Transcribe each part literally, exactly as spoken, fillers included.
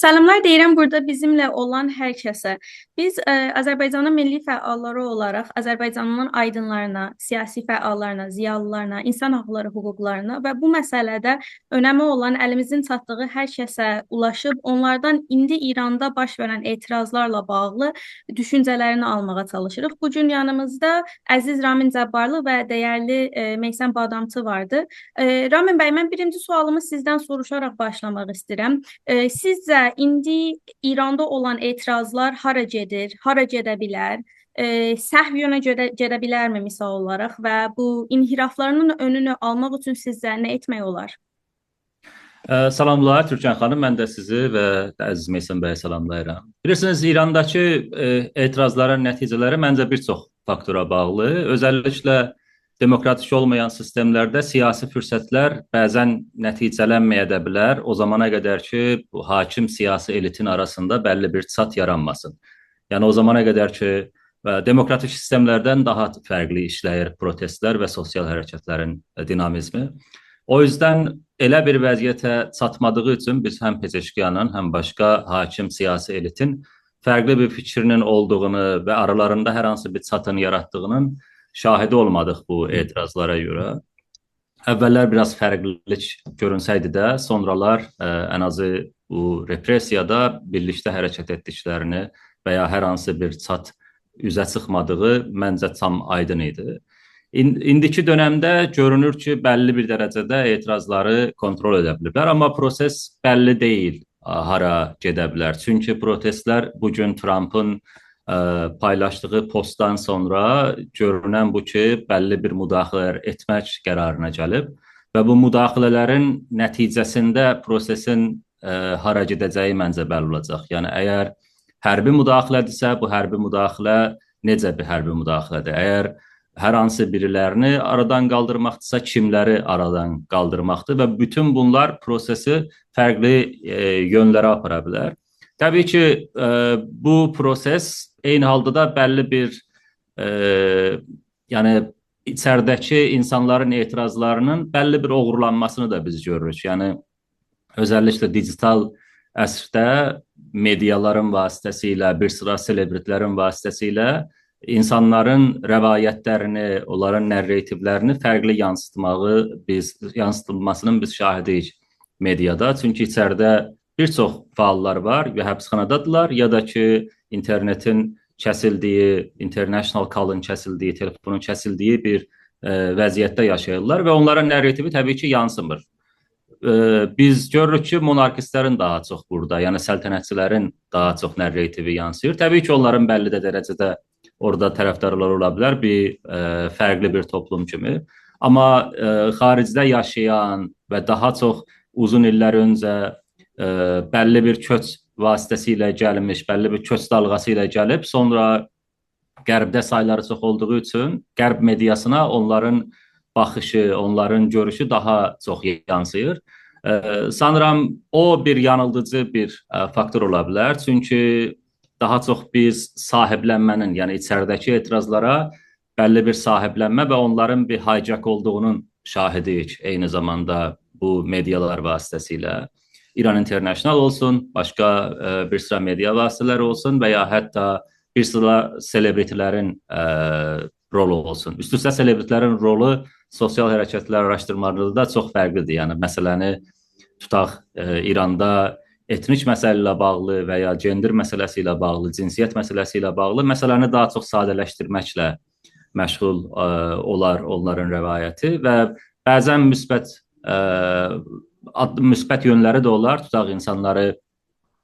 سلاملار دئییرم بورادا بیزیمله اولان هر کسه. بیز، ائ، آذربایجانین میللی فعاللاری اولاراق آذربایجانین آیدینلارینا، سیاسی فعاللارینا، ضیالیلارینا، اینسان حاقلاری حقوقلارینا و بو مسئله‌ده اؤنمی اولان الیمیزین چاتدیغی هر کسه اولاشیب، اونلاردان ایندی ایراندا باش وئرن اعتراضلارلا باغلی دوشونجه‌لرینی آلماغا چالیشیریق. بو گون یانیمیزدا عزیز رامین جبارلی و دَیرلی، ائ، میثم بادامچی واردی. ائ، رامین بی، من بیرینجی سؤالیمی سیزدن سوروشاراق باشلاماق ایسته‌ییرم. ائ، سیزجه ایندی ایراندا اولان اعتراضلار هارا گئدیر، هارا گئده بیلر؟ ائ، سهو یؤنه گئده، گئده بیلرمی مثال اولاراق و بو انحرافلارینین اؤنونو آلماق اوچون سیزجه نه ائتمک اولار؟ اه، سلاملار تورکن خانیم، من ده سیزی و عزیز میثم بیی سلاملاییرام. بیلیرسینیز، ایرانداکی، اه، اعتراضلارین نتیجه‌لری منجه بیر چوخ فاکتورا باغلی. اؤزللیکله دموکراتیک اولمایان سیستملرده سیاسی فرصتلر بعضا نتیجه‌لنمه‌یه ده بیلر. او زامانا قدر کی، بو حاکم سیاسی الیتین آراسیندا بللی بیر چات یارانماسین. یعنی او زامانا قدر کی، و دموکراتیک سیستملردن داها فرقلی ایشله‌ییر پروتستلر و سوسیال حرکتلرین، ائ، دینامیزمی. او یوزدن ائله بیر وضعیته چاتمادیغی اوچون بیز هم پزشکیانین، هم باشقا حاکم سیاسی الیتین فرقلی بیر فیکرینین اولدوغونو و آرالاریندا هر هانسی بیر چاتین یاراتدیغینین شاهدی اولمادیق بو اعتراضلارا گؤره. اوللر بیر آز فرقلیلیک گؤرونسه‌یدی ده، سونرالار، ائ، ان آزی بو رپرسییادا بیرلیکده حرکت ائتدیکلرینی و یا هر هانسی بیر چات اوزه چیخمادیغی منجه تام آیدین ایدی. این-، ایندیکی دؤنمده گؤرونور کی، بللی بیر درجه‌ده اعتراضلاری کنترل ائده بیلیبلر، آمما پروسس بللی دئییل، ا، هارا گئده بیلر. چونکی پروتستلر بو گون ترامپین، ا، پایلاشدیغی پستدان سونرا گؤرونن بو کی، بللی بیر مداخله‌لر ائتمک قرارینا گلیب و بو مداخله‌لرین نتیجه‌سینده پروسسین، ا، هارا گئده‌جه‌یی منجه بللی اولاجاق. یعنی، اگر حربی مداخله‌دیرسه، بو حربی مداخله نئجه بیر حربی مداخله‌دیر؟ اگر هر هانسی بیریلرینی آرادان قالدیرماقدیرسا، کیملری آرادان قالدیرماقدیر و بوتون بونلار پروسسی فرقلی، ائ، یؤنلره آپارا بیلر. طبیعی کی، ائ، بو پروسس عینی حالدا دا بللی بیر، ائ، یعنی ایچریده‌کی اینسانلارین اعتراضلارینین بللی بیر اوغورلانماسینی دا بیز گؤروروک. یعنی اؤزللیکله دیجیتال عصرده مئدیالارین واسطه‌سیله، بیر سیرا سلبریتیلرین واسطه‌سیله اینسانلارین روایتلرینی، اونلارین نارراتیولرینی فرقلی یانسیتماغی بیز، یانسیتیلماسینین بیز شاهدی‌ییک مئدیادا. چونکی ایچریده بیر چوخ فعاللار وار، یا حبسخانادادیرلار، یا دا کی، اینترنتین کسیلدیگی، international call-ین کسیلدیگی، تلفونون کسیلدیگی بیر، ائ، وضعیتده یاشاییرلار و اونلارین نارراتیوی طبیعی کی، یانسیمیر. ائ، بیز گؤروروک کی، مونارکیستلرین داها چوخ بورادا، یعنی سلطنتچیلرین داها چوخ نارراتیوی یانسیییر. طبیعی کی، اونلارین بللی ده درجه‌ده اورادا طرفدارلاری اولا بیلر، بیر، ائ، فرقلی بیر توپلوم کیمی. آمما، ائ، خاریجده یاشایان و داها چوخ اوزون ایللر اؤنجه، ائ، بللی بیر کؤچ واسطه‌سیله گلمیش، بللی بیر کؤچ دالغاسی ایله گلیب، سونرا غربده سایلاری چوخ اولدوغو اوچون غرب مئدیاسینا اونلارین باخیشی، اونلارین گؤروشو داها چوخ یانسیییر. ائ، سانیرام او بیر یانیلدیجی بیر، ائ، فاکتور اولا بیلر. چونکی داها چوخ بیز صاحیبلنمه‌نین، یعنی ایچریده‌کی اعتراضلارا بللی بیر صاحیبلنمه و اونلارین بیر hijack اولدوغونون شاهدی‌ییک عینی زاماندا بو مئدیالار واسطه‌سیله. ایران اینترنشنال اولسون، باشقا، ائ، بیر سیرا مئدیا واسطه‌لری اولسون و یا حتی بیر سیرا سلبریتیلرین، ائ، رولو اولسون. اوست-اوسته سلبریتیلرین رولو سوسیال حرکتلر آراشدیرمالاریندا دا چوخ فرقلیدیر. یعنی، مسئله‌نی توتاق، ائ، ایراندا ائتنیک مسئله ایله باغلی و یا جندر مسئله‌سی ایله باغلی، جنسیت مسئله‌سی ایله باغلی مسئله‌نی داها چوخ ساده‌لشدیرمکله مشغول، ائ، اولار اونلارین روایتی و بعضا مثبت، ائ، آد-، مثبت یؤنلری ده اولار. توتاق اینسانلاری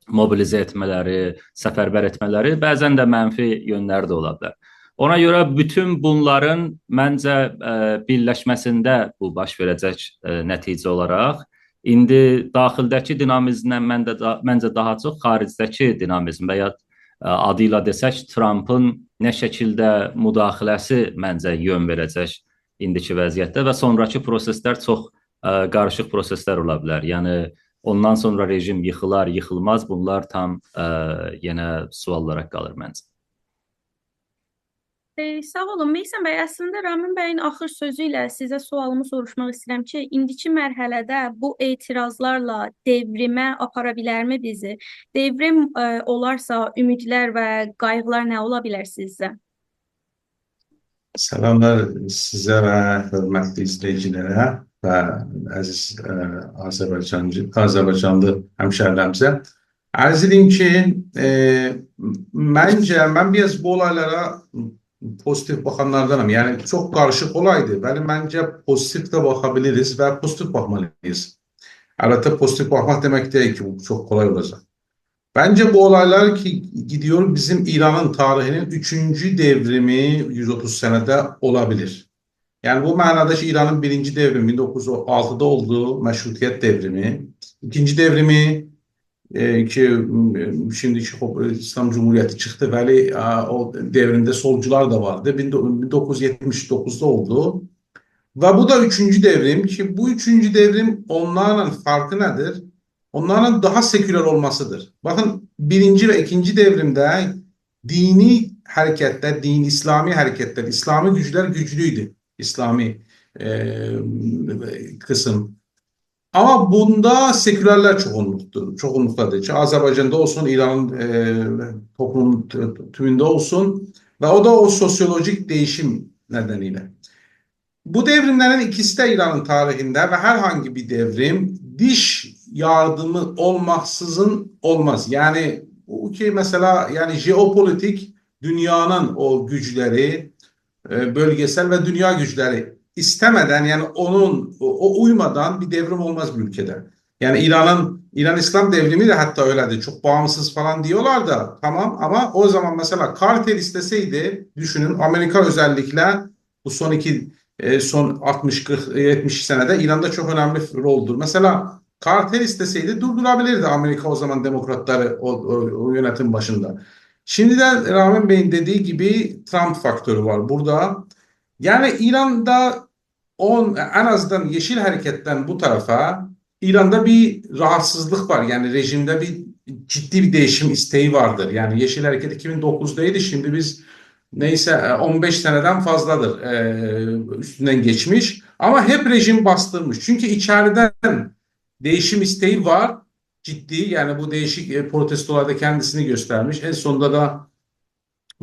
موبیلیزه ائتمه‌لری، سفربر ائتمه‌لری، بعضا ده منفی یؤنلری ده اولا بیلر. اونا گؤره بوتون بونلارین منجه، ائ، بیرلشمه‌سینده بو باش وئره‌جک، ائ، نتیجه اولاراق ایندی داخیلده‌کی دینامیزمدن من ده دا-، منجه داها چوخ خاریجده‌کی دینامیزم و یا، ائ، آدی ایله دئسک، ترامپین نه شکیلده مداخله‌سی منجه یؤن وئره‌جک ایندیکی وضعیتده و سونراکی پروسسلر چوخ، ائ، قاریشیق پروسسلر اولا بیلر. یعنی، اوندان سونرا رژیم ییخیلار، ییخیلماز، بونلار تام، ائ، یئنه سؤال اولاراق قالیر منجه. ائ، ساغ اولون. میثم بی، اصلینده رامین بیین آخیر سؤزو ایله سیزه سؤالیمی سوروشماق ایسته‌ییرم کی، ایندیکی مرحله‌ده بو اعتراضلارلا دئوریمه آپارا بیلرمی بیزی؟ دئوریم، ائ، اولارسا، اومیدلر و قایغیلار نه اولا بیلر سیزجه؟ سلاملار سیزه و حؤرمتلی ایزله‌ییجی‌لره و عزیز، ائ، آذربایجانجی-، آذربایجانلی همشهری‌لریمیزه. عرض ائدیم کی، ائ، منجه، من بیر آز بو اولایلارا پوزیتیو باخانلاردانام. یعنی، چوخ قاریشیق اولایدی، ولی منجه پوزیتیو ده باخا بیلیریز و پوزیتیو باخمالی‌ییز. البته، پوزیتیو باخماق دئمک دئییل کی، بو چوخ قولای اولاجاق. منجه بو اولایلار کی گئدیر، بیزیم ایرانین تاریخی‌نین اوچونجو دئوریمی یوز اوتوز سنه‌ده اولا بیلیر. یعنی، بو معنادا کی، ایرانین بیرینجی دئوریمی مین دوققوز یوز آلتیدا اولدو، مشروطیت دئوریمی. ایکینجی دئوریمی، ائ، کی، م، شیمدی کی، خوب، ایسلام جمهوریتی چیخدی، ولی، ا، او دئوریمده سولجولار دا واردی. مین دو-، مین دوققوز یوز یئتمیش دوققوزدا اولدو. و بو دا اوچونجو دئوریم کی، بو اوچونجو دئوریم اونلارلا فرقی نه‌دیر؟ اونلارین داها سکولار اولماسی‌دیر. باخین، بیرینجی و ایکینجی دئوریمده دینی حرکتلر، دین، ایسلامی حرکتلر، ایسلامی گوجلر گوجلو ایدی. ایسلامی، ائ، قیسیم. آمما بوندا سکولارلار چوخونلوقدور، چوخونلوقدادیر کی، آذربایجاندا اولسون، ایرانین، ائ، توپلومون تو-، توموندا اولسون و او دا او سوسیولوژیک دییشیم ندنی ایله. بو دئوریملرین ایکیسی ده ایرانین تاریخینده و هر هانگی بیر دئوریم دیش یاردیمی اولماقسیزین اولماز. یعنی، بو کی، مثلا، یعنی، ژئوپولیتیک دونیانین او گوجلری، ائ، بؤلگه‌سل و دونیا گوجلری ایسته‌مه‌دن، یعنی، اونون، او، او اویمادان بیر دئوریم اولماز بو اؤلکه‌ده. یعنی، ایرانین، ایران ایسلام دئوریمی ده حتی ائله‌دیر. چوخ باغیمسیز فلان دئییرلر ده، تامام، آمما او زامان، مثلا، کارتر ایسته‌سه‌یدی، دوشونون، آمریکا اؤزللیکله بو سون ایکی، ائ، سون آلتمیش، قیرخ، یئتمیش سنه‌ده ایراندا چوخ اؤنملی رولدور. مثلا، کارتر ایسته‌سه‌یدی، دوردورا بیلیردی آمریکا او زامان دموکراتلاری او، او، او یؤنتیم باشیندا. شیمدی ده رامین بیین دئدیگی کیمی ترامپ فاکتورو وار بورادا. یعنی، ایراندا اون، ان آزدان یئشیل حرکتدن بو طرفه ایراندا بیر راحاتسیزلیق وار. یعنی، رژیمده بیر جدی بیر دییشیم ایسته‌یی واردیر. یعنی، یئشیل حرکت ایکی مین دوققوزدا ایدی، شیمدی بیز نئیسه، ائ، اون بئش سنه‌دن فاضلادیر، ائ، اوستوندن کئچمیش. آمما هپ رژیم باسدیرمیش. چونکی ایچریدن دییشیم ایسته‌یی وار، جدی. یعنی، بو دییشیک، ائ، پروتستولاردا کندیسینی گؤسترمیش. ان سونوندا دا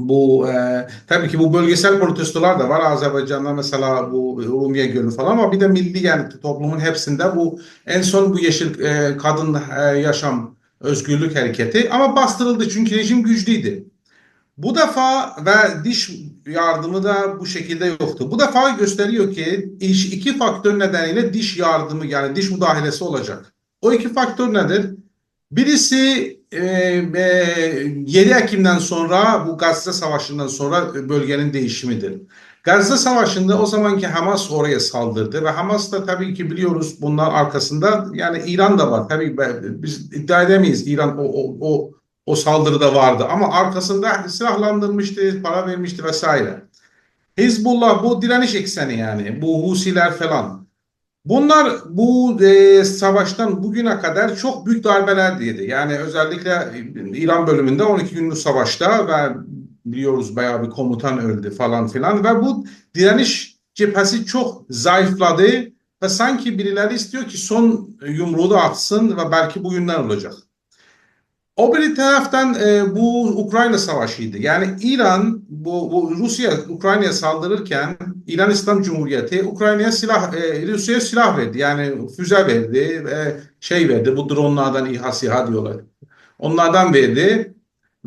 بو، ائ، طبیعی کی، بو بؤلگه‌سل پروتستولار دا وار. آذربایجاندا، مثلا، بو اورمیه گؤلو فلان، آمما بیر ده میللی، یعنی، توپلومون هپسینده بو، ان سون بو یئشیل، ائ، قادین، ائ، یاشام، اؤزگورلوک حرکتی. آمما باسدیریلدی، چونکی رژیم گوجلو ایدی. بو دفعه و دیش یاردیمی دا بو شکیلده یوخدور. بو دفعه گؤستریور کی، ایش، ایکی فاکتور ندنی ایله دیش یاردیمی، یعنی دیش مداخله‌سی اولاجاق. او ایکی فاکتور نه‌دیر؟ بیریسی، ائ، ائ، یئدی اکیمدن سونرا، بو غزه ساواشیندان سونرا بؤلگه‌نین دییشیمی‌دیر. غزه ساواشیندا او زامان کی، حماس اورایا سالدیردی و حماس دا، طبیعی کی، بیلیروز، بونلارین آرخاسیندا، یعنی، ایران دا وار. طبیعی، به-، بیز ادعا ائده‌مه‌ییز، ایران او، او، او، او سالدیریدا واردی. آمما آرخاسیندا سیلاحلاندیرمیشدی، پارا وئرمیشدی و سایره. حزب‌الله، بو دیره‌نیش اکسنی، یعنی، بو حوثی‌لر فلان. بونلار بو، ائ، ساواشدان بو گونه قدر چوخ بؤیوک ضربه‌لر یئدی. یعنی، اؤزللیکله ایران بؤلومونده اون ایکی گونلوک ساواشدا و بیلیروز، بایاغی بیر کوموتان اؤلدو فلان فلان و بو دیره‌نیش جبهه‌سی چوخ ضعیفله‌دی و سانکی بیریلری ایسته‌ییر کی، سون یومروغو دا آتسین و بلکه بو گوندن اولاجاق. او بیری طرفدن، ائ، بو اوکراینا ساواشی ایدی. یعنی ایران، بو، بو روسیا اوکراینایا سالدیریرکن ایران ایسلام جمهوریتی اوکراینایا سیلاح، ائ، روسیایا سیلاح وئردی. یعنی فوزه وئردی، ائ، شئی وئردی، بو درونلاردان، ای‌ها، سی‌ها دئییرلر. اونلاردان وئردی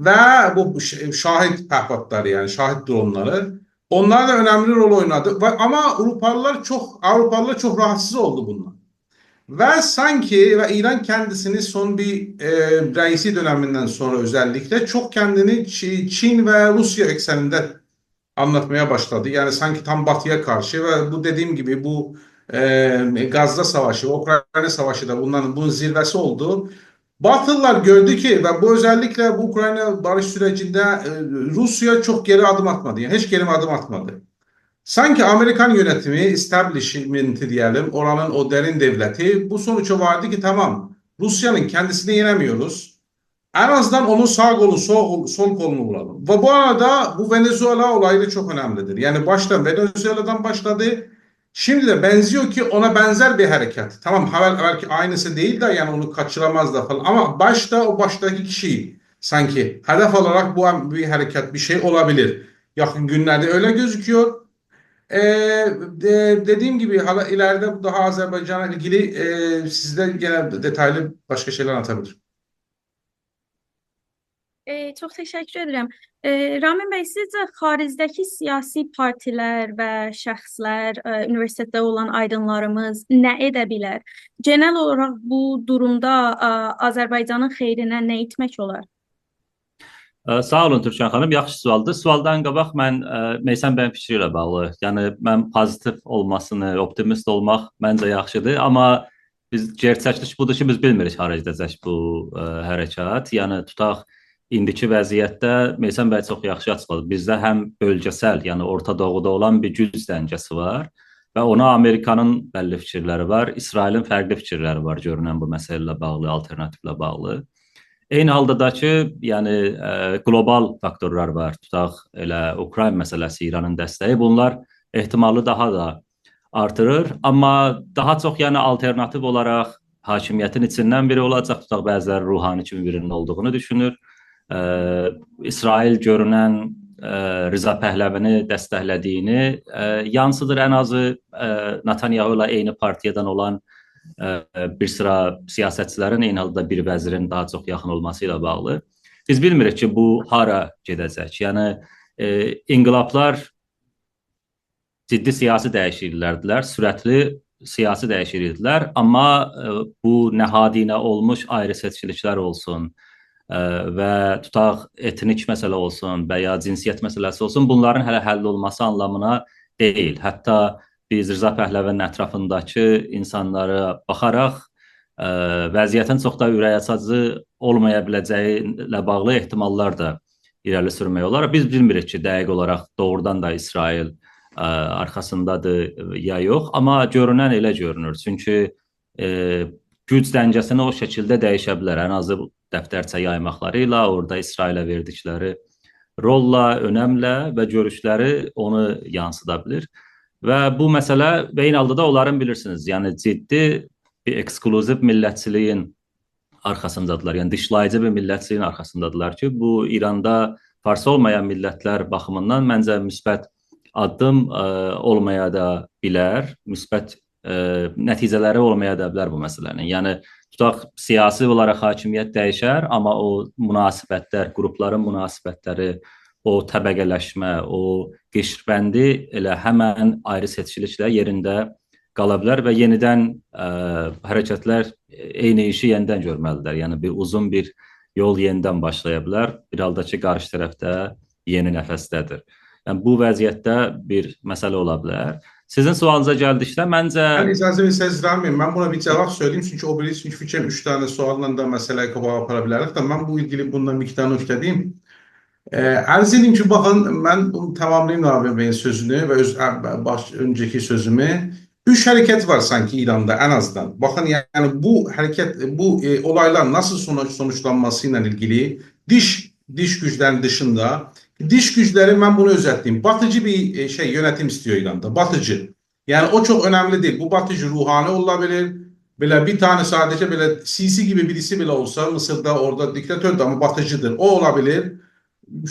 و بو ش-، شاهید پهپادلاری، یعنی شاهید درونلاری. اونلار دا اؤنملی رول اوینادی. و، آمما آوروپالیلار چوخ، آوروپالیلار چوخ راحاتسیز اولدو بوندان. و سانکی و ایران کندیسینی سون بیر، ائ، رئیسی دؤنمیندن سونرا اؤزللیکله چوخ کندینی چی-، چین و روسیا اکسنینده آنلاتمایا باشلادی. یعنی سانکی تام باتی‌یا قارشی و بو دئدیگیم کیمی بو، ائ، غزه ساواشی و اوکراینا ساواشی دا بوندان، بونون زیروه‌سی اولدو. باتیلیلار گؤردو کی، و بو اؤزللیکله بو اوکراینا باریش سوره‌جینده، ائ، روسیا چوخ گئری آددیم آتمادی. یعنی هئچ گئری آددیم آتمادی. سانکی آمریکان یؤنتیمی، استبلیشمنتی دئیه‌لیم، اورانین او درین دؤولتی بو سونوجا واردی کی، تامام، روسیانین کندیسینی یئنه‌مییوروز. ان آزدان اونون ساغ قولو، سول قول-، سول قولونو وورالیم. و بو آرادا بو ونزوئلا اولایی دا چوخ اؤنملی‌دیر. یعنی باشدا ونزوئلادان باشلادی. شیمدی ده بنزه‌ییر کی، اونا بنزر بیر حرکت. تامام، اول، اول کی عینی‌سی دئییل ده، یعنی اونو قاچیراماز دا فلان. آمما باشدا، او باشداکی کیشی سانکی هدف آلاراق بو، بو حرکت بیر شئی اولا بیلیر. یاخین گونلرده ائله گؤزوکویور. ائ، دئ-، دئدیگیم کیمی، حالا ایلریده بو داها آذربایجانلا ایلگیلی، ائ، سیزده یئنه دئتایلی باشقا شئیلر آنلادا بیلریک. ائ، چوخ تشکر ائدیرم. ائ، رامین بی، سیزجه خاریجده‌کی سیاسی پارتی‌لر و شخص‌لر، ائ، اونیوئرسیتئتده اولان آیدینلاریمیز نه ائده بیلر؟ گئنل اولاراق بو دورومدا، ائ، آذربایجانین خئیرینه نه ائتمک اولار؟ ا، ساغ اولون، تورکان خانیم، یاخشی سؤالدیر. سؤالدان قاباق من، ا، میثم بیین فیکری ایله باغلی، یعنی من پوزیتیو اولماسینی، اوپتیمیست اولماق منجه یاخشیدیر، آمما بیز، گئرچکلیک بودور کی، بیز بیلمیریک هارا گئده‌جک بو، ا، حرکت. یعنی توتاق ایندیکی وضعیتده میثم بی چوخ یاخشی آچیقلادی. بیزده هم بؤلگه‌سل، یعنی اورتا دوغودا اولان بیر گوج دنگه‌سی وار و اونا آمریکانین بللی فیکیرلری وار، اسرائیلین فرقلی فیکیرلری وار گؤرونن بو مسئله ایله باغلی، آلترناتیوله باغلی. عینی حالدا دا کی، یعنی، ا، گلوبال فاکتورلار وار. توتاق ائله اوکراین مسئله‌سی، ایرانین دستگی، بونلار احتمالی داها دا آرتیریر. آمما داها چوخ، یعنی، آلترناتیو اولاراق حاکمیتین ایچیندن بیری اولاجاق، توتاق بعضی‌لری روحانی کیمی بیرینین اولدوغونو دوشونور. ا، اسرائیل گؤرونن، ا، رضا پهلوی‌نی دستکله‌دیگینی، ا، یانسیدیر ان آزی، ا، نتانیاهو ایله عینی پارتییادان اولان، ا، بیر سیرا سیاستچی‌لرین، عینی حالدا بیر وزیرین داها چوخ یاخین اولماسی ایله باغلی. بیز بیلمیریک کی، بو هارا گئده‌جک. یعنی، ا، انقلابلار جدی سیاسی دییشیکلیکلردیلر، سرعتلی سیاسی دییشیکلیکلر، آمما، ائ، بو نهادینه اولموش آیری‌سئچکیلیکلر اولسون، ائ، و توتاق ائتنیک مسئله اولسون و یا جنسیت مسئله‌سی اولسون، بونلارین هله حل اولماسی آنلامینا دئییل. حتی بیز رضا پهلوی‌نین اطرافینداکی اینسانلارا باخاراق، ائ، وضعیتین چوخ دا اورک آچیجی اولمایا بیله‌جه‌یی ایله باغلی احتماللار دا ایره‌لی سورمک اولار. بیز بیلمیریک کی، دقیق اولاراق دوغرودان دا اسرائیل، ا، آرخاسیندادیر یا یوخ، آمما گؤرونن ائله گؤرونور. چونکی، ائ، گوج دنگه‌سینی او شکیلده دییشه بیلر. ان آزی دفترچه یایماقلاری ایله، اورادا اسرائیله وئردیکلری روللا، اؤنمله و گؤروشلری اونو یانسیدا بیلیر. و بو مسئله، و عینی حالدا دا اونلارین، بیلیرسینیز، یعنی جدی بیر اکسکلوزیو میللتچیلیگین آرخاسیندادیلار. یعنی دیشلاییجی بیر میللتچیلیگین آرخاسیندادیلار کی، بو ایراندا فارس اولمایان میللتلر باخیمیندان منجه مثبت آددیم، ائ، اولمایا دا بیلر، مثبت، ائ، نتیجه‌لری اولمایا دا بیلر بو مسئله‌نین. یعنی توتاق سیاسی اولاراق حاکمیت دییشر، آمما او مناسبتلر، گروپلارین مناسبتلری، او طبقه‌لشمه، او قشربندی ائله همن آیری‌سئچکیلیکله یئرینده قالا بیلر و یئنیدن، ا، حرکتلر عینی ایشی یئنیدن گؤرمه‌لیدیر. یعنی بیر اوزون بیر یول یئنیدن باشلایا بیلر. بیر حالدا کی، قارشی طرف ده یئنی نفسده‌دیر. یعنی بو وضعیتده بیر مسئله اولا بیلر. سیزین سؤالینیزا گلدیکده، منجه من اجازه وئرسز، رامین، من بونا بیر جاواب سؤیله‌ییم، چونکی او بیری، چونکی فیکریم اوچ دنه سؤاللا دا مسئله‌نی قاباغا آپارا بیلریک ده، من بو ایلگیلی بوندان بیر ایکی دنه نکته دئییم. ائ، عرض ائدیم کی، باخین، من بونو تاماملاییم رامین بیین سؤزونو و اؤز، ا، باش، اؤنجه‌کی سؤزومو. اوچ حرکت وار سانکی ایراندا ان آزدان. باخین، یعنی بو حرکت، بو، ائ، اولایلار ناسیل سونوج، سونوجلانماسی ایله ایلگیلی دیش، دیش گوجلرین دیشیندا، دیش گوجلری، من بونو اؤزتله‌ییم. باتیجی بیر، ائ، شئی، یؤنتیم ایسته‌ییر ایراندا. باتیجی. یعنی او چوخ اؤنملی دئییل. بو باتیجی روحانی اولا بیلیر. بئله بیر دنه ساده‌جه بئله سیسی کیمی بیریسی بئله اولسا، مصردا اورادا دیکتاتوردور، آمما باتیجیدیر. او اولا بیلیر.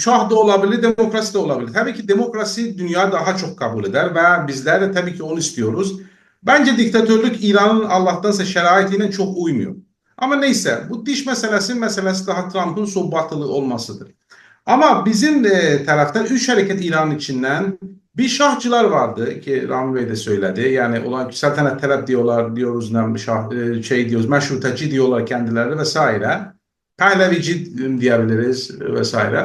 شاه دا اولا بیلیر، دموکراسی ده اولا بیلیر. طبیعی کی، دموکراسی دونیا داها چوخ قبول ائدر و بیزلر ده طبیعی کی، اونو ایسته‌یوروز. بنجه دیکتاتورلوک ایرانین آللاهدانسا شرایطی ایله چوخ اویمور. آمما نئیسه، بو دیش مسئله‌سی، مسئله‌سی داها ترامپین سو باتیلی اولماسیدیر. آمما بیزیم، ائ، طرفدن اوچ حرکت ایرانین ایچیندن، بیر شاهچیلار واردی کی، رامین بی ده سؤیله‌دی. یعنی اونلار سلطنت‌طلب دئییرلر، دئییروز، نه، شاه، ائ، شئی دئییروز، مشروطه‌چی دئییرلر کندیلرینه و سایره. پهلوی‌چی دئیه بیلیریز و سایره.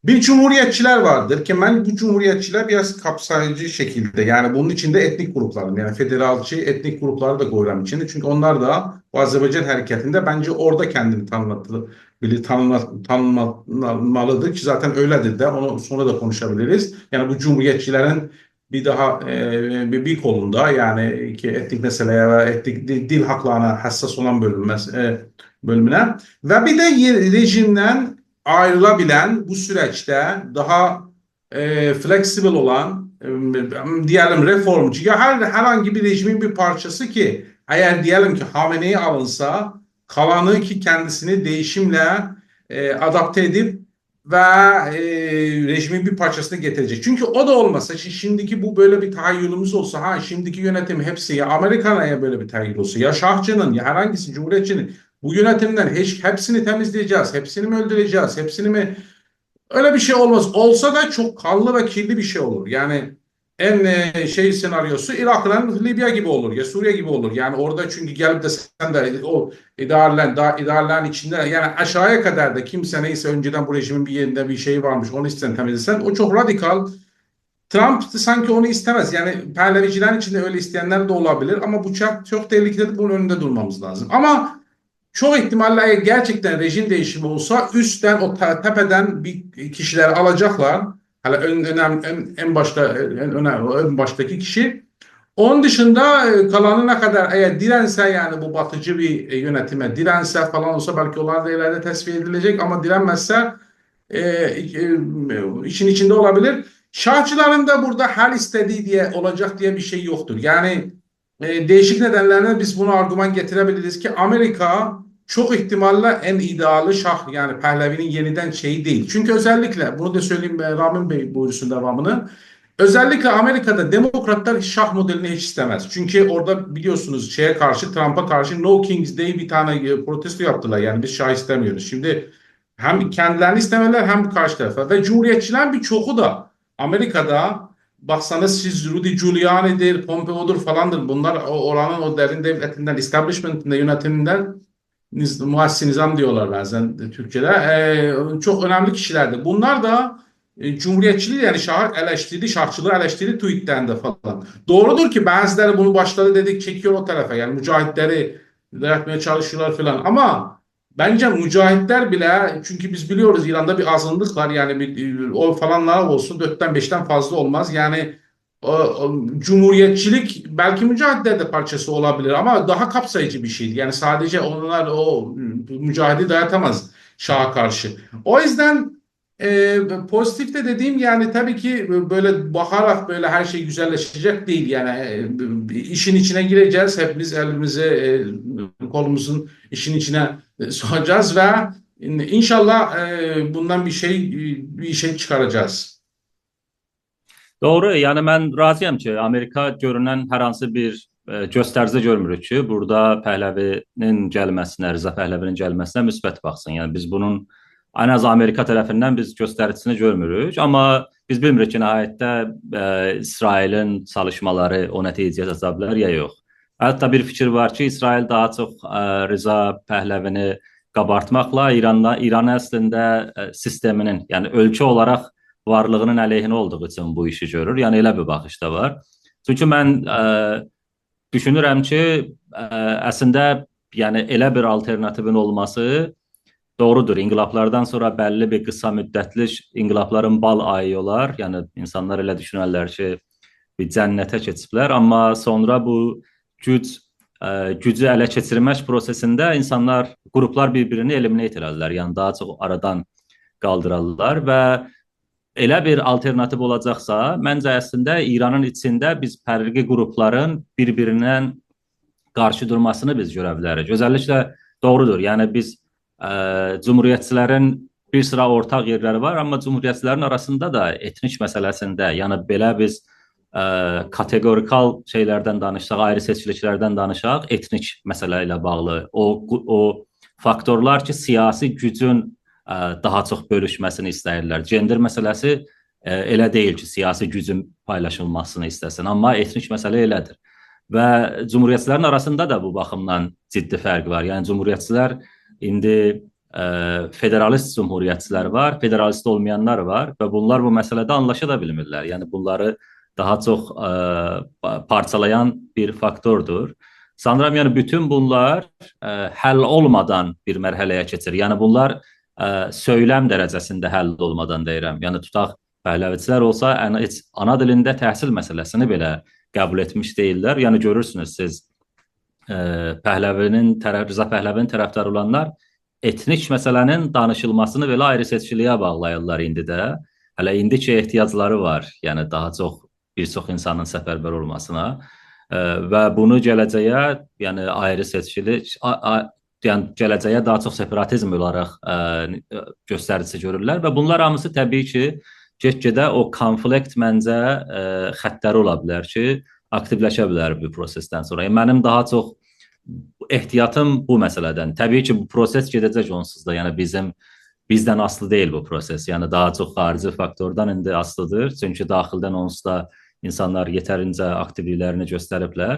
بیر جمهوریتچیلر واردیر کی، من بو جمهوریتچیلر بیر آز قاپساییجی شکیلده، یعنی بونون ایچینده ائتنیک گروپلارین، یعنی فدرالچی ائتنیک گروپلاری دا قویورام ایچینده. چونکی اونلار دا بو آذربایجان حرکتینده بنجه اورادا کندینی تانیتدی-، بیلی-، تانینا-، تانیمالیدیر کی، ذاتاً ائله‌دیر ده، اونو سونرا دا قونوشا بیلیریز. یعنی بو جمهوریتچیلرین بیر داها، ائ، بیر، بیر قولوندا، یعنی کی، ائتنیک مسئله‌یه و ائتنیک دی-، دیل حاقلارینا حساس اولان بؤلوم، مس-، ائ، بؤلومونه. و بیر ده یئ- رژیمدن آیریلا بیلن، بو سورجده داها ائ، flexible اولان، ائ، دئیه‌لیم، رفورمچو، یا هر، هر هانگی بیر رژیمین بیر پارچاسی کی، اگر دئیه‌لیم کی، خامنه‌ای آلینسا، قالانی کی، کندیسینی دییشیمله، ائ، آداپته ائدیب و، ائ، رژیمین بیر پارچاسینی گتیره‌جک. چونکی او دا اولماسا کی، شیمدیکی بو بئله بیر تخیلوموز اولسا، ها، شیمدیکی یؤنتیم هپسی یا آمریکانین یا بئله بیر تخیل اولسا، یا شاهچینین، یا هر هانگیسی، جمهوریتچینین، بو یؤنتیمدن هئچ، هپسینی تمیزله‌یه‌جه‌ییز، هپسینی می اؤلدوره‌جه‌ییز، هپسینی می اؤله بیر شئی اولماز. اولسا دا چوخ قانلی و کیرلی بیر شئی اولور. یعنی، ان، ائ، شئی سناریوسو عراقلا لیبیا کیمی اولور، یا سوریه کیمی اولور. یعنی، اورادا چونکی گلیب ده سن ده او اداره‌لرین، دا، اداره‌لرین ایچینده، یعنی آشاغییا قدر ده کیمسه نه‌یسه اؤنجه‌دن بو رژیمین بیر یئرینده بیر شئیی وارمیش، اونو ایسته‌سن تمیزله‌سن، او چوخ رادیکال. ترامپ سانکی اونو ایسته‌مز. یعنی، پهلوی‌چی‌لرین ایچینده اؤیله ایسته‌ینلر ده اولا بیلیر، آمما بو چاغ چوخ تهلکه‌لی‌دیر، بونون اؤنونده دورمامیز لازیم. آمما چوخ احتمالله اگر گئرچکدن رژیم دییشیمی اولسا، اوستدن او ته-، تپه‌دن بیر کیشی‌لری آلاجاقلار. هله اؤن، اؤنم، اؤن، ان باشدا، اؤن، اؤنه-، اؤن باشداکی کیشی. اونون دیشیندا، ائ، قالانی نه قدر اگر دیرنسه، یعنی بو باتیجی بیر، ائ، یؤنتیمه دیرنسه فلان اولسا، بلکه اونلار دا ائله‌ده تصفیه ائدیله‌جک، آمما دیرنمزسه، ائ، ائ، ایشین ایچینده اولا بیلیر. شاهچی‌لارین دا بورادا هر ایسته‌دیگی دئیه، اولاجاق دئیه بیر شئی یوخدور. یعنی، ائ، دییشیک ندنلرله بیز بونو آرگومان گتیره بیلیریک کی، آمریکا چوخ احتمالله ان ایده‌آلی شاه، یعنی پهلوی‌نین یئنیدن شئیی دئییل. چونکی اؤزللیکله، بونو دا سؤیله‌ییم، ائ، رامین بی بویورسون داوامینی. اؤزللیکله آمریکادا دموکراتلار شاه مودلینی هئچ ایسته‌مز. چونکی اورادا بیلیرسینیز، شئیه قارشی، ترامپا قارشی No Kings Day بیر دنه، ائ، پروتستو یاپدیلار. یعنی بیز شاه ایسته‌میریز. شیمدی هم کندلرینی ایسته‌مزلر، هم قارشی طرفه. و جمهوریتچی‌لرین بیر چوخو دا آمریکادا، باخسانیز سیز، رودی جولیانی‌دیر، پومپئودور فلاندیر. بونلار او، اورانین او درین دؤولتیندن، establishment-ایندن، یؤنتیمیندن، نظ-، مؤسس نظام دئییرلر بعضا تورکیه‌ده. ائ، چوخ اؤنملی کیشی‌لردیر. بونلار دا، ائ، جمهوریتچی‌لیگی، یعنی شاهی الشدیردی، شاهچیلیغی الشدیردی توییتلرینده فالان. دوغرودور کی، بعضی‌لری بونو باشلادی، دئدی، چکیلین او طرفه، یعنی مجاهدلری یاراتمایا چالیشیرلار فلان. آمما منجه مجاهدلر بئله، چونکی بیز بیلیریک، ایراندا بیر آزینلیق وار، یعنی بیر، او فلانلار اولسون، دؤرددن، بئشدن فاضلا اولماز. یعنی او، او جمهوریتچی‌لیک بلکه مجاهدلر ده پارچاسی اولا بیلیر، آمما داها قاپساییجی بیر شئیدیر. یعنی ساده‌جه اونلار او مجاهدی دایاتاماز شاها قارشی. او یوزدن، ائ، پوزیتیو ده دئدیگیم، یعنی طبیعی کی، بئله باخاراق بئله هر شئی گؤزللشه‌جک دئییل. یعنی، ائ، ایشین ایچینه گیره‌جه‌ییز، هپیمیز الیمیزی، ائ، قولوموزون ایشین ایچینه، ائ، سوخاجاغیز و ان-، انشاالله، ائ، بوندان بیر شئی، بیر شئی چیخاراجاغیز. دوغرو، یعنی من راضی‌یام کی، آمریکا گؤرونن هر هانسی بیر، ائ، گؤستریجی گؤرموروک کی، بورادا پهلوی‌نین گلمه‌سینه، رضا پهلوی‌نین گلمه‌سینه مثبت باخسین. یعنی بیز بونون ان آز آمریکا طرفیندن بیز گؤستریجی‌سینی گؤرموروک، آمما بیز بیلمیریک کی، نهایتده، ائ، اسرائیلین چالیشمالاری او نتیجه‌یه چاتا بیلر یا یوخ. حتی بیر فیکیر وار کی، اسرائیل داها چوخ، ائ، رضا پهلوی‌نی قابارتماقلا ایراندا، ایرانی اصلینده، ائ، سیستمینین، یعنی اؤلکه اولاراق وارلیغی‌نین علیهینه اولدوغو اوچون بو ایشی گؤرور. یعنی ائله بیر باخیش دا وار. چونکی من، ائ، دوشونورم کی، ائ، اصلینده، یعنی ائله بیر آلترناتیوین اولماسی دوغرودور. انقلابلاردان سونرا بللی بیر قیسا مدتلی انقلابلارین بال آیی اولار. یعنی اینسانلار ائله دوشونرلر کی، بیر جنته کئچیبلر، آمما سونرا بو گوج، ائ، گوجو اله کئچیرمک پروسسینده اینسانلار، گروپلار بیر-بیرینی eliminate ائله‌دیلر. یعنی داها چوخ آرادان قالدیرارلار و ائله بیر آلترناتیو اولاجاقسا، منجه اصلینده ایرانین ایچینده بیز فرقلی گروپلارین بیر-بیریندن قارشی دورماسینی بیز گؤره بیلریک. اؤزللیکله دوغرودور. یعنی بیز، ائ، جمهوریتچی‌لرین بیر سیرا اورتاق یئرلری وار، آمما جمهوریتچی‌لرین آراسیندا دا ائتنیک مسئله‌سینده، یعنی بئله بیز، ائ، کاتئقوریکال شئی‌لردن دانیشساق، آیری سئچکیلیک‌لردن دانیشاق، ائتنیک مسئله ایله باغلی، او، او فاکتورلار کی، سیاسی گوجون، ائ، داها چوخ بؤلوشمه‌سینی ایسته‌ییرلر. جندر مسئله‌سی، ائ، ائله دئییل کی، سیاسی گوجون پایلاشیلماسینی ایسته‌سین، آمما ائتنیک مسئله ائله‌دیر. و جمهوریتچی‌لرین آراسیندا دا بو باخیمدان جدی فرق وار. یعنی جمهوریتچی‌لر ایندی، ائ، فدرالیست جمهوریتچی‌لر وار، فدرالیست اولمایانلار وار و بونلار بو مسئله‌ده آنلاشا دا بیلمیرلر. یعنی بونلاری داها چوخ، ائ، پا-، پارچالایان بیر فاکتوردور. سانیرام، یعنی بوتون بونلار، ائ، حل اولمادان بیر مرحله‌یه کئچیر. یعنی بونلار، ائ، سؤیلم درجه‌سینده حل اولمادان دئییرم. یعنی توتاق پهلوی‌چی‌لر اولسا، ان-، هئچ آنا دیلینده تحصیل مسئله‌سینی بئله قبول ائتمیش دئییللر. یعنی گؤرورسونوز سیز، ائ، پهلوی‌نین طرف، رضا پهلوی‌نین طرفداری اولانلار ائتنیک مسئله‌نین دانیشیلماسینی بئله آیری سئچکیلییه باغلاییرلار ایندی ده. هله ایندی کی احتیاجلاری وار، یعنی داها چوخ، بیر چوخ اینسانین سفربر اولماسینا، ائ، و بونو گله‌جه‌یه، یعنی آیری سئچکیلی، آ-، آ-، یعنی گله‌جه‌یه داها چوخ سپاراتیزم اولاراق، ائ، گؤستریسی گؤرورلر و بونلار هامیسی طبیعی کی، گئت-گئده او کونفلیکت منجه، ائ، خطلری اولا بیلر کی، آکتیولشه بیلر بو پروسئسدن سونرا. یعنی منیم داها چوخ احتیاطیم بو مسئله‌دن. طبیعی کی، بو پروسئس گئده‌جک اونسوز دا. یعنی بیزیم، بیزدن آسیلی دئییل بو پروسئس. یعنی داها چوخ خاریجی فاکتوردان ایندی آسیلیدیر. چونکی داخیلدن اونسوز دا اینسانلار یئترینجه آکتیولیک‌لرینی گؤستریبلر.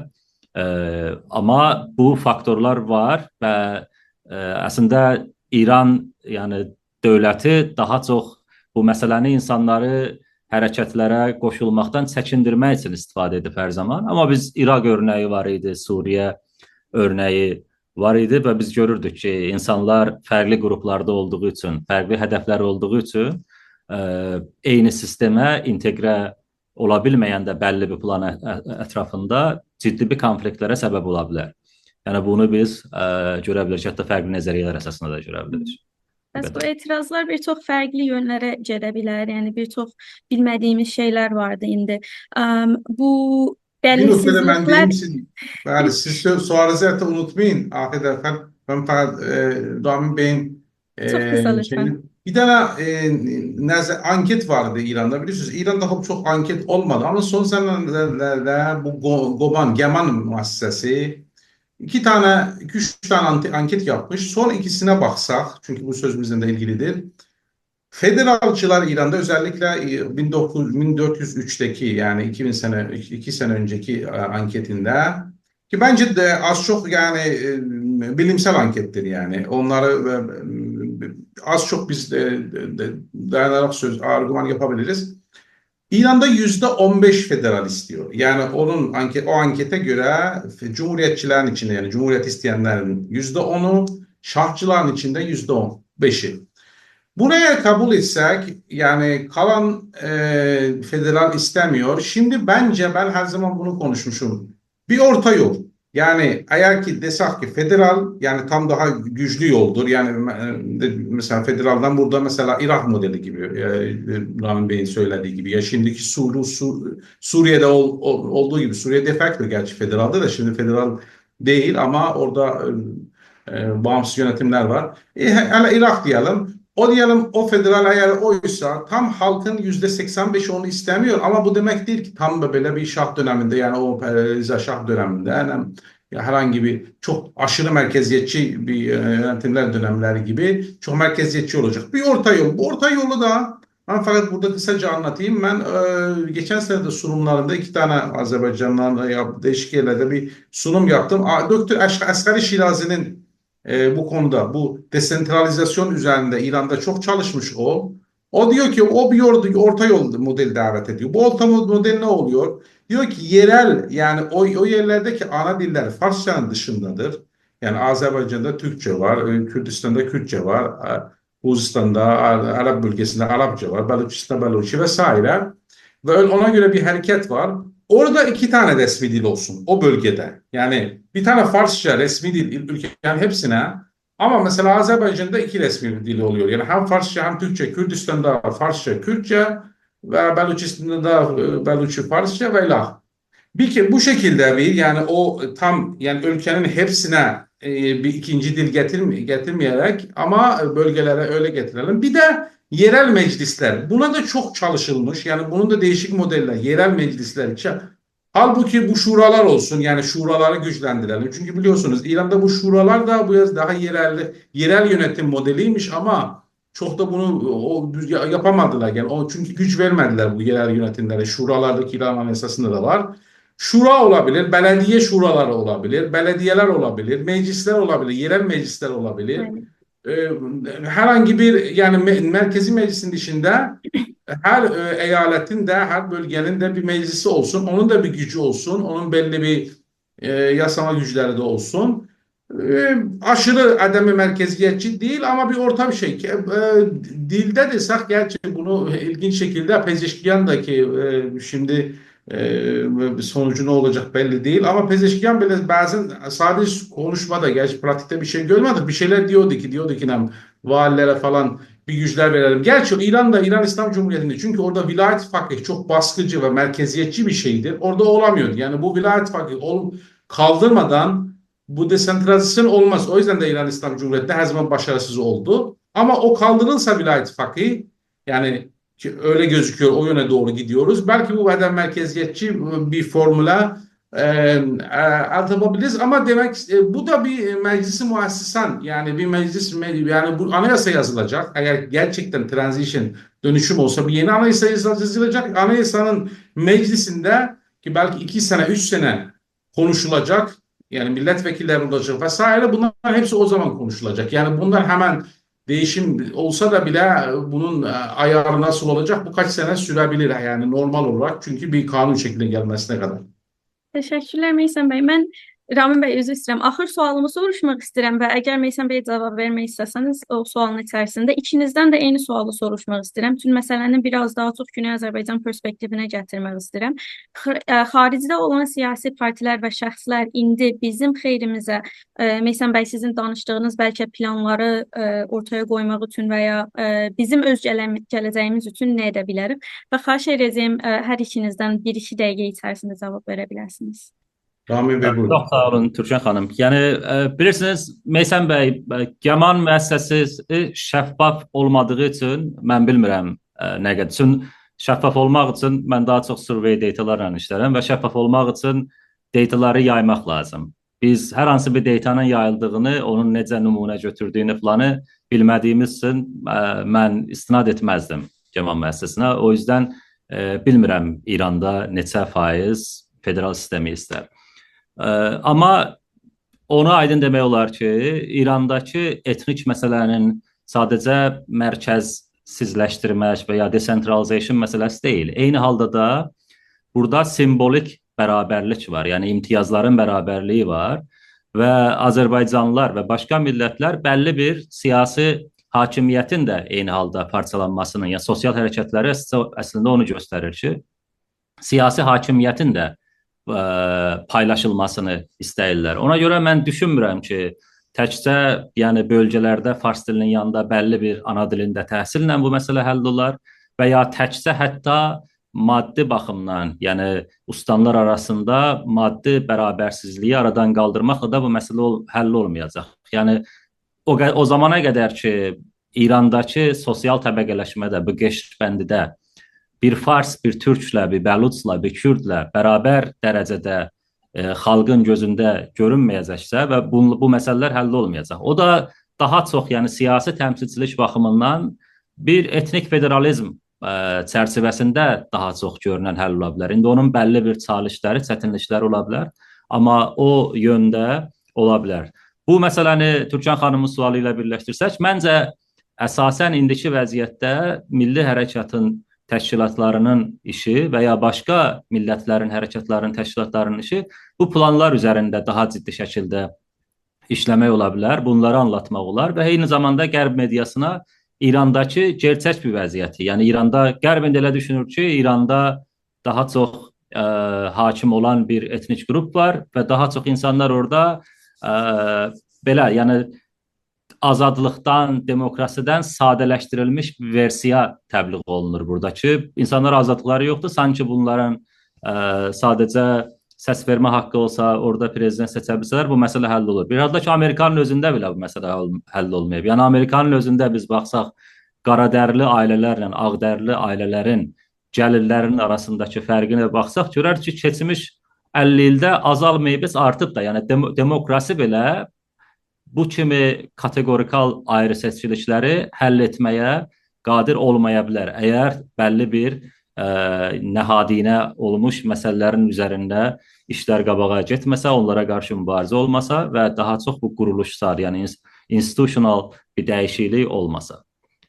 ائ، آمما بو فاکتورلار وار و، ائ، اصلینده ایران، یعنی دؤولتی داها چوخ بو مسئله‌نی اینسانلاری حرکتلره قوشولماقدان چکیندیرمک اوچون استفاده ائدیب هر زامان. آمما بیز عراق اؤرنه‌یی وار ایدی، سوریه اؤرنه‌یی وار ایدی و بیز گؤروردوک کی، اینسانلار فرقلی گروپلاردا اولدوغو اوچون، فرقلی هدفلری اولدوغو اوچون، ائ، عینی سیستمه اینتئقره اولا بیلمه‌ین ده بللی بیر پلان ا-، ا-، اطرافیندا جدی بیر کونفلیکتلره سبب اولا بیلر. یعنی بونو بیز، ائ، گؤره بیلریک، حتی فرقلی نظریه‌لر اساسیندا دا گؤره بیلریک. بس بو اعتراضلار بیر چوخ فرقلی یؤنلره گئده بیلر. یعنی بیر چوخ بیلمه‌دیییمیز شئیلر واردی ایندی. ام، بو بیر نقطه ده من بلیرسیزلیکلر دئییم، سیز، بلی، سیز سؤ-، سؤالینیزی حتی اونوتمایین. آخیردا فقط، من فقط، ائ، رامین بیین، چوخ ائ، قیسا لطفاً. شئیینی، بیر دنه، ائ، نظر، آنکت وار ایدی ایراندا، بیلیرسینیز. ایراندا خوب چوخ آنکت اولمادی، آمما سون زامانلاردا بو گو-، گومان، گمان مؤسسه‌سی ایکی دنه، ایکی-اوچ دنه آنت-، آنکت یاپمیش. سون ایکیسینه باخساق، چونکی بو سؤزوموزله ده ایلگیلیدیر. فدرالچیلار ایراندا، اؤزللیکله، ائ، مین دوققوز، مین دؤرد یوز اوچده‌کی، یعنی ایکی مین سنه، ایکی سنه اؤنجه‌کی، ائ، آنکتینده کی، منجه ده آز چوخ، یعنی، ائ، بیلیمسل آنکتدیر، یعنی اونلاری، ائ، آز چوخ بیز، ائ، ائ، دایاناراق سؤز، آرگومان یاپا بیلیریز. ایراندا یوزده اون بئش فدرال ایسته‌ییر. یعنی اونون آنکه-، او آنکته گؤره ف-، جمهوریتچیلرین ایچینده، یعنی جمهوریت ایسته‌ینلرین یوزده اونو، شاهچیلارین ایچینده یوزده اون بئشی. بونو اگر قبول ائتسک، یعنی قالان، ائ، فدرال ایسته‌میر. شیمدی منجه، من هر زامان بونو قونوشموشوم. بیر اورتا یول. یعنی، اگر کی، دئسک کی، فدرال، یعنی تام داها گوجلو یولدور. یعنی، م-، ائ، مثلا، فدرالدان بورادا، مثلا، عراق مودلی کیمی، ائ، رامین بیین سؤیله‌دییی کیمی، یا شیمدیکی سورو-، سو-، سوریه‌ده اول-، اول-، اولدوغو کیمی، سوریه دفاکتو گرچی فدرالدیر دا، شیمدی فدرال دئییل، آمما اورادا، ائ، ائ، باغیمسیز یؤنتیملر وار. ائ، هه-، هله عراق دئیه‌لیم. او، دئیه‌لیم، او فدرال اگر اویسا، تام خالقین یوزده سکسن بئشی اونو ایسته‌میر، آمما بو دئمک دئییل کی، تام دا بئله بیر شاه دؤنمینده، یعنی او، ائ، رضا شاه دؤنمینده، یعنی، یا هر هانگی بیر چوخ آشیری مرکزیتچی بیر، ائ، یؤنتیملر دؤنملری کیمی چوخ مرکزیتچی اولاجاق. بیر اورتا یول. بو اورتا یولو دا من فقط بورادا قیساجا آنلاتاییم. من، ائ، کئچن سنه ده سونوملاریندا ایکی دنه آذربایجاندان، ائ، یا-، دییشیک یئرلرده بیر سونوم یاپدیم. آ، دوکتور اش-، اصغر شیرازی‌نین ائ، بو کونودا، بو دئسنترالیزاسیون اوزرینده ایراندا چوخ چالیشمیش او. او دئییر کی، او بیر یول-، اورتا یول مودل دعوت ائدیر. بو اورتا مو-، مودل نه اولور؟ دئییر کی، یئرل، یعنی او، او یئرلرده کی، آنا دیللری فارسجانین دیشیندادیر. یعنی آذربایجاندا تورکجه وار، ائ، کوردوستاندا کوردجه وار، ا، خوزستاندا، ع-، عرب بؤلگه‌سینده عربجه وار، بلوچستاندا بلوچی و سایره. و اؤ-، اونا گؤره بیر حرکت وار. اورادا ایکی دنه رسمی دیل اولسون او بؤلگه‌ده. یعنی بیر دنه فارسجا رسمی دیل اول-، اؤلکه‌نین هپسینه، آمما مثلا آذربایجاندا ایکی رسمی دیل اولور. یعنی هم فارسجا، هم تورکجه، کوردوستاندا فارسجا، کوردجه و بلوچستاندا دا، ائ، بلوچی فارسجا و الی آخیر. بیر کی، بو شکیلده بیر، یعنی او تام، یعنی اؤلکه‌نین هپسینه، ائ، بیر ایکینجی دیل گتیرمه-، گتیرمه‌یه‌رک، آمما، ائ، بؤلگه‌لره اؤیله گتیره‌لیم. بیر ده یئرل مجلیسلر. بونا دا چوخ چالیشیلمیش، یعنی بونون دا دییشیک مودللر، یئرل مجلیسلر کی، حالبوکی بو شورالار اولسون، یعنی شورالاری گوجلندیره‌لیم. چونکی بیلیرسینیز، ایراندا بو شورالار دا بو یاز داها یئرل، یئرل یؤنتیم مودلی ایمیش، آمما چوخ دا بونو او دوز یا-، یاپامادیلار. یعنی او، چونکی گوج وئرمه‌دیلر بو یئرل یؤنتیملره. شورالارداکی ایران آنایاساسیندا دا وار. شورا اولا بیلیر، بلدیه شورالاری اولا بیلیر، بلدیه‌لر اولا بیلیر، مجلیسلر اولا بیلیر، یئرل مجلیسلر اولا بیلیر. بلی. ائ، هر هانگی بیر، یعنی مه-، مرکزی مجلیسین دیشیندا هر، ائ، ایالتین ده، هر بؤلگه‌نین ده بیر مجلیسی اولسون، اونون دا بیر گوجو اولسون، اونون بللی بیر ائ، یاساما گوجلری ده اولسون. ائ، آشیری عدم مرکزیتچی دئییل، آمما بیر اورتا بیر شئی کی، ائ، دیلده دئسک، گرچی بونو ایلگینج شکیلده پزشکیان دا کی، ائ، شیمدی ائ، و سونوجو نه اولاجاق بللی دئییل. آمما پزشکیان بئله بعضا ساده کونوشمادا، گرچی پراتیکده بیر شئی گؤرمه‌دیک، بیر شئیلر دئییردو کی، دئییردو کی، نه، والی‌لره فلان بیر گوجلر وئره‌لیم. گرچی ایران دا، ایران ایسلام جمهوریتینده، چونکی اورادا ولایت فقیه چوخ باسقیجی و مرکزیتچی بیر شئیدیر، اورادا اولامیوردو. یعنی بو ولایت فقیه اولوب قالدیرمادان بو دئسنترالیزاسیون اولماز. او یوزدن ده ایران ایسلام جمهوریتی هر زامان باشاریسیز اولدو. آمما او قالدیریلسا ولایت فقیه، یعنی کی، اؤیله گؤزوکویور، او یؤنه دوغرو گئدیریز. بلکی بو قدر مرکزیتچی بیر فورمولا، ائ، ائ، ال تاپا بیلیریز. آمما دئمک، ائ، بو دا بیر مجلس مؤسسان، یعنی بیر مجلس، مج-، یعنی بو آنایاسا یازیلاجاق. اگر گرچکدن ترانزیشن، دؤنوشوم اولسا، بیر یئنی آنایاسا یازیلاجاق. آنایاسانین مجلسینده کی، بلکی ایکی سنه، اوچ سنه کونوشولاجاق، یعنی میللت وکیللری اولاجاق و سایره، بونلار همیسی او زامان کونوشولاجاق. یعنی بونلار همن دییشیم اولسا دا بئله بونون، ائ، آیاری ناسیل اولاجاق، بو کاچ سنه سوره بیلیر، یعنی نورمال اولاراق، چونکی بیر قانون شکلینه گلمه‌سینه قدر. تشکرلر، میثم بی. من، رامین بی، عذر ایسته‌ییرم. آخیر سؤالیمی سوروشماق ایسته‌ییرم و اگر میثم بی جاواب وئرمک ایسته‌سز او سؤالین ایچریسینده، ایکینیزدن ده عینی سؤالی سوروشماق ایسته‌ییرم. چونکی مسئله‌نین بیر آز داها چوخ گونئی آذربایجان پرسپکتیوینه گتیرمک ایسته‌ییرم. خ-، ائ، خارجده اولان سیاسی پارتیلر و شخصلر ایندی بیزیم خئیریمیزه، ائ، میثم بی، سیزین دانیشدیغینیز بلکه پلانلاری، ائ، اورتایا قویماق اوچون و یا، ائ، بیزیم اؤز گله‌م-، گله‌جه‌ییمیز اوچون نه ائده بیلر؟ و خواهش ائده‌جه‌یم، ائ، هر ایکینیزدن بیر-ایکی دقیقه ایچریسینده جاواب وئره بیله‌سینیز. رامین بی، بویورون. چوخ ساغ اولون، تورکن خانیم. یعنی، ائ، بیلیرسینیز، میثم بی، ائ، گمان مؤسسه‌سی شفاف اولمادیغی اوچون من بیلمیرم، ائ، نه قدر. چون شفاف اولماق اوچون من داها چوخ سوروی دیتالارلا ایشله‌رم و شفاف اولماق اوچون دیتالاری یایماق لازیم. بیز هر هانسی بیر دیتانین یاییلدیغینی، اونون نئجه نمونه گؤتوردویونو فلانی بیلمه‌دیییمیز اوچون، ائ، من استناد ائتمزدیم گمان مؤسسه‌سینه. او یوزدن، ائ، بیلمیرم ایراندا نئچه فایز فدرال سیستمی ایستر. ائ، آمما اونو آیدین دئمک اولار کی، ایرانداکی ائتنیک مسئله‌نین ساده‌جه مرکزسیزلشدیرمک و یا دئسنترالیزاسیون مسئله‌سی دئییل. عینی حالدا دا بورادا سیمبولیک برابرلیک وار، یعنی امتیازلارین برابرلیگی وار و آذربایجانلیلار و باشقا میللتلر بللی بیر سیاسی حاکمیتین ده عینی حالدا پارچالانماسینین، یعنی سوسیال حرکتلری اص-، اصلینده اونو گؤستریر کی، سیاسی حاکمیتین ده، ائ، پایلاشیلماسینی ایسته‌ییرلر. اونا گؤره من دوشونمورم کی، تکجه، یعنی بؤلگه‌لرده فارس دیلینین یانیندا بللی بیر آنا دیلینده تحصیلله بو مسئله حل اولار و یا تکجه حتی مادی باخیمدان، یعنی استانلار آراسیندا مادی برابرسیزلیگی آرادان قالدیرماقلا دا بو مسئله اول-، حل اولمایاجاق. یعنی او ق-، او زامانا قدر کی، ایرانداکی سوسیال طبقه‌لشمه‌ده، بو قشربندیده بیر فارس، بیر تورکله، بیر بلوچلا، بیر کوردله برابر درجه‌ده، ائ، خالقین گؤزونده گؤرونمه‌یه‌جکسه و بو، بو مسئله‌لر حل اولمایاجاق. او دا داها چوخ، یعنی سیاسی تمثیلچیلیک باخیمیندان بیر ائتنیک فدرالیزم، ائ، چرچیوه‌سینده داها چوخ گؤرونن حل اولا بیلر. ایندی اونون بللی بیر چالشلری، چتینلیکلری اولا بیلر. آمما او یؤنده اولا بیلر. بو مسئله‌نی تورکن خانیمین سؤالی ایله بیرلشدیرسک، منجه اساساً ایندیکی وضعیتده میللی حرکاتین تشکیلاتلارینین ایشی و یا باشقا میللتلرین، حرکاتلارین، تشکیلاتلارینین ایشی بو پلانلار اوزرینده داها جدی شکیلده ایشله‌مک اولا بیلر، بونلاری آنلاتماق اولار و عینی زاماندا غرب مئدیاسینا ایرانداکی گئرچک بیر وضعیتی، یعنی ایراندا، غرب ایندی ائله دوشونور کی، ایراندا داها چوخ، ائ، حاکم اولان بیر ائتنیک گروپ وار و داها چوخ اینسانلار اورادا، ائ، بئله، یعنی آزادلیقدان، دموکراسیدن ساده‌لشدیریلمیش بیر وئرسیا تبلیغ اولونور بورادا کی، اینسانلارا آزادلیقلاری یوخدور، سانکی بونلارین، ائ، ساده‌جه سس وئرمه حاققی اولسا، اورادا پرزیدنت سئچه بیلسه‌لر، بو مسئله حل اولور. بیر حالدا کی، آمریکانین اؤزونده بئله بو مسئله حل، حل اولماییب. یعنی آمریکانین اؤزونده بیز باخساق، قارادریلی عائله‌لرله آغدریلی عائله‌لرین گلیرلرینین آراسینداکی فرقینه باخساق، گؤرریک کی، کئچمیش اللی ایلده آزالماییب، هئچ آرتیب دا. یعنی دمو-، دموکراسی بئله بو کیمی کاتئقوریکال آیری‌سئچکیلیکلری حل ائتمه‌یه قادر اولمایا بیلر، اگر بللی بیر، ائ، نهادینه اولموش مسئله‌لرین اوزرینده ایشلر قاباغا گئتمه‌سه، اونلارا قارشی موباریزه اولماسا و داها چوخ بو قورولوشسال، یعنی اینس-، اینستیتوشنال بیر دییشیکلیک اولماسا.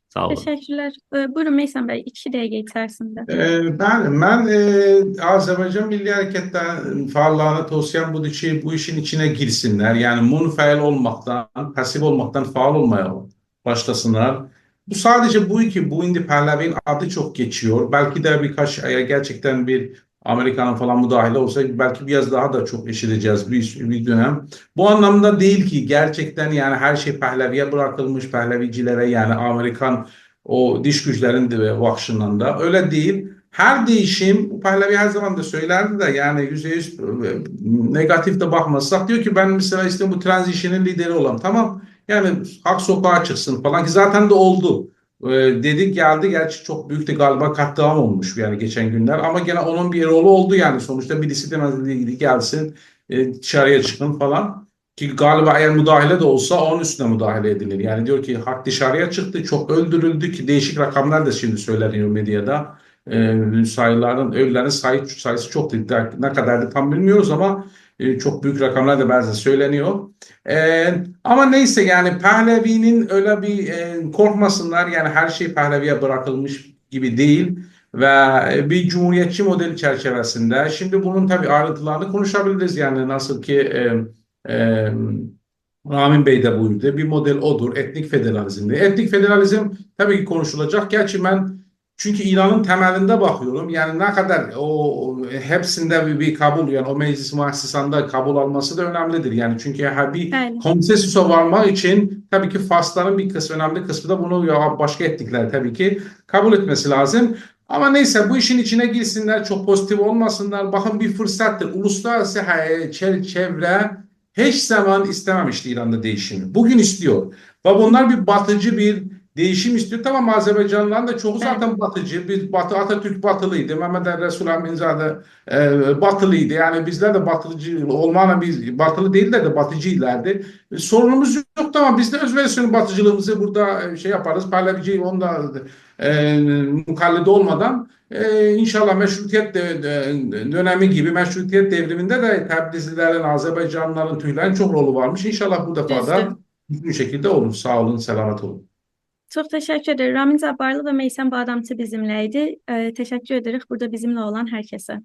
ساغ اولون. تشکرلر. ائ، بویورون، میثم بی، ایکی دقیقه ایچریسینده. ائ، بلی، من، ائ، آذربایجان میللی حرکتده فعاللارینا توصیه‌م بودور کی، بو ایشین ایچینه گیرسینلر. یعنی، منفعل اولماقدان، پاسیو اولماقدان فعال اولمایا باشلاسینلار. بو ساده‌جه بو کی، بو ایندی پهلوی‌نین آدی چوخ کئچییور. بلکه ده بیر کاش، اگر گرچکدن بیر آمریکانین فلان مداخله اولسا، بلکه بیر آز داها دا چوخ ائشیده‌جه‌ییز بیر، بیر دؤنم. بو آنلامدا دئییل کی، گئرچکدن، یعنی، هر شئی پهلوی‌یه بوراخیلمیش، پهلوی‌جی‌لره، یعنی، آمریکان او دیش گوجلرین ده باخیشیندان دا. ائله دئییل. هر دییشیم، بو پهلوی هر زامان دا سؤیلردی ده، یعنی، یوزده یوز، ائ، نگاتیو ده باخماساق، دئییر کی، «من، مثلا، ایسته‌ییرم بو ترانزیشنین لیدری اولام.» تامام، یعنی، خالق سوکاغا چیخسین فلان کی، ذاتاً ده اولدو. ائ، دئدی، گلدی، گرچی چوخ بؤیوک ده قالیبا قتل‌عام اولموش، یعنی، کئچن گونلر. آمما یئنه اونون بیر رولو اولدو، یعنی، سونوجدا بیریسی دئمه‌لی‌ایدی، گلسین، ائ، دیشاری‌یا چیخین فلان. کی، قالیبا اگر مداخله ده اولسا، اونون اوستونه مداخله ائدیلیر. یعنی، دئییر کی، خالق دیشاری‌یا چیخدی، چوخ اؤلدورولدو کی، دییشیک رقملر ده شیمدی سؤیله‌نیر مئدیادا. ائ، ساییلارین، اؤلولرین سایی، ساییسی چوخدور. نه قدردیر، تام بیلمیروز، آمما، ائ، چوخ بؤیوک رقملر ده بعضاً سؤیله‌نیر. ائ، آمما نه ایسه، یعنی، پهلوی‌نین ائله بیر، ائ، قورخماسینلار، یعنی، هر شئی پهلوی‌یه بوراخیلمیش کیمی دئییل و، ائ، بیر جمهوریتچی مدل چرچیوه‌سینده. شیمدی بونون، طبیعی، آیرینتیلارینی قونوشا بیلیریز، یعنی، ناسیل کی، ائ، ائ، رامین بی ده بویوردو، بیر مدل اودور، ائتنیک فدرالیزمدیر. ائتنیک فدرالیزم، طبیعی کی، قونوشولاجاق. گرچی من، چونکی ایرانین تملینده باخیرام، یعنی، نه قدر او، او، هپسینده بیر، بیر قبول، یعنی، او مجلس مؤسساندا قبول آلماسی دا اؤنملی‌دیر. یعنی، چونکی هر بیر، بلی، کونسنسوسا وارماق اوچون، طبیعی کی، فارسلارین بیر قیسمی، اؤنملی قیسمی ده بونو، یا باشقا ائتنیکلر، طبیعی کی، قبول ائتمه‌سی لازیم. آمما نه ایسه، بو ایشین ایچینه گیرسینلر، چوخ پوزیتیو اولماسینلار. باخین، بیر فرصتدیر. اولوسلارآراسی، هه، چئ-، چئوره هئچ زامان ایسته‌مه‌میشدی ایراندا دییشیمی. بو گون ایسته‌ییر. و بونلار بیر باتیجی بیر دییشیم ایسته‌ییر. تامام، آذربایجانلیلارین دا چوخو، بلی، ذاتاً باتیجی. بیز باتی، آتاتورک باتیلی ایدی، محمد رسول امین‌زاده، ائ، باتیلی ایدی. یعنی، بیزلر ده باتیجی اولماقلا، بیز باتیلی دئییللر ده، باتیجی ایللردیر. سورونوموز یوخدور، آمما بیز ده اؤز ورسیونو باتیجیلیغیمیزی بورادا، ائ، شئی یاپاریز، پهلوی‌جی، اونون دا، ائ، مقلدی اولمادان. ائ، ان‌شاءالله مشروطیت ده، ده، دؤنمی کیمی، مشروطیت دئوریمینده ده تبریزلیلرین، آذربایجانلیلارین، تورکلرین چوخ رولو وارمیش. ان‌شاءالله بو دفعه ده، دوزگون، دوزگون شکیلده اولور. ساغ اولون، سلامت اولون. چوخ تشکر ائدیرم. رامین جبارلی و میثم بادامچی بیزیمله ایدی. ائ، تشکر ائدیریک بورادا بیزیمله اولان هر کسه.